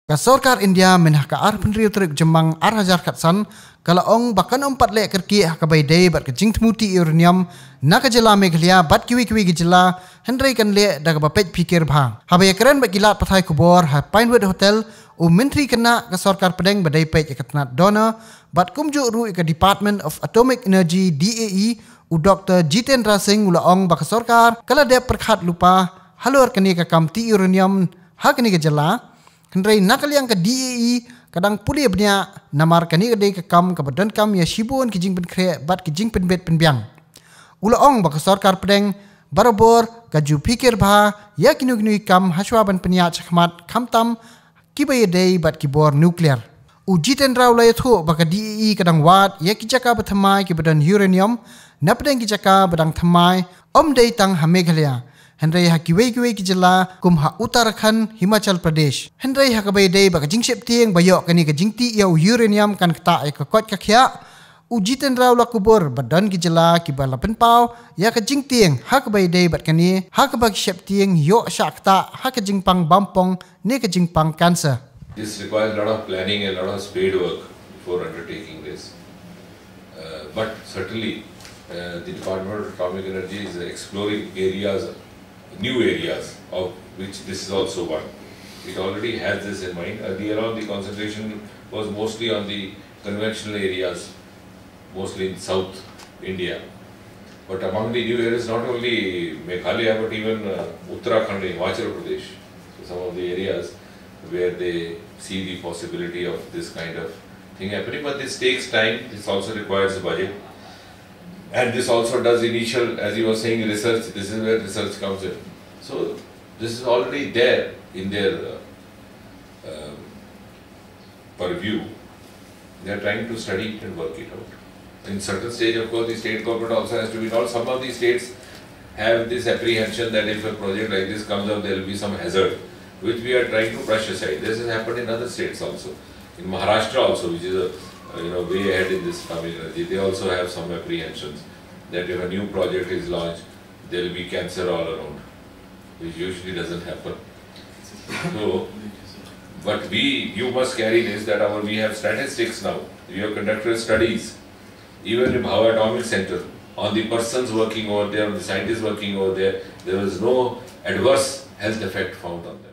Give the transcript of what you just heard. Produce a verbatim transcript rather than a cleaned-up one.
Ka sorkar India mynha ka arphew hynriew tarik Jymmang ar hajar khatsan ka la ong ba kan ym pat leh kyrkieh ha kaba ïadei bad ka jingthmu tih uranium na ka jylla Meghalaya bad kiwei kiwei ki jylla, hynrei kan leh da kaba peit phikir bha. Haba ïakren bad ki lad pathai khubor ha Pinewood Hotel, u Myntri khynnah ka sorkar pdeng ba dei peit ïa ka tnat DoNER bad kumjuh ruh ïa ka Department of Atomic Energy, D A E, u Doktor Jitendra Singh u la ong ba ka sorkar ka la dep pyrkhat lypa halor kane ka kam tih uranium ha kane ka jylla. Hynrei na ka liang ka D A E ka dang pule bniah namar kane ka dei ka kam kaba donkam ïa shibun ki jingpynkhreh bad ki jingpynbit pynbiang. U la ong ba ka sorkar pdeng barabor ka ju phikir bha ïa kino kino ki kam hashwa ban pynïaid shakhmat, khamtam kiba ïadei bad ki bor nuclear. U Jitendra u la ïathuh ba ka D A E ka dang wad ïa ki jaka ba thymmai kiba don uranium na pdeng ki jaka ba dang thymmai, ym dei tang ha Meghalaya, hynrei ha kiwei kiwei ki jylla kum ha Uttarakhand, Himachal Pradesh. Hynrei ha kaba ïadei bad ka jingsheptieng ba ïoh kane ka jingtih ïa u uranium kan ktah ïa ka koit ka khiah, u Jitendra u la kubur ba don ki jylla kiba la pynpaw ïa ka jingtieng ha kaba ïadei bad kane, ha kaba ki sheptieng ïoh shah ktah ha ka jingpang bampong ne ka jingpang cancer. This requires a lot of planning and a lot of spade work before undertaking this. Uh, but certainly, uh, the Department of Atomic Energy is exploring areas, new areas, of which this is also one. It already has this in mind. Earlier on, the concentration was mostly on the conventional areas, mostly in South India. But among the new areas, not only Meghalaya, but even, uh, Uttarakhand, Himachal Pradesh, so some of the areas where they see the possibility of this kind of thing happening. But this takes time, this also requires a budget. And this also does initial, as you were saying, research. This is where research comes in. So this is already there in their, uh, um, purview. They are trying to study it and work it out. In certain stage, of course, the state government also has to be involved. Some of the states have this apprehension that if a project like this comes up, there will be some hazard, which we are trying to brush aside. This has happened in other states also. In Maharashtra also, which is a, uh, you know, way ahead in this atomic energy, they also have some apprehensions that if a new project is launched, there will be cancer all around, which usually doesn't happen. So, but we, you must carry this, that our, we have statistics now. We have conducted studies, even in Bhabha Atomic Center, on the persons working over there, on the scientists working over there, there was no adverse health effect found on them.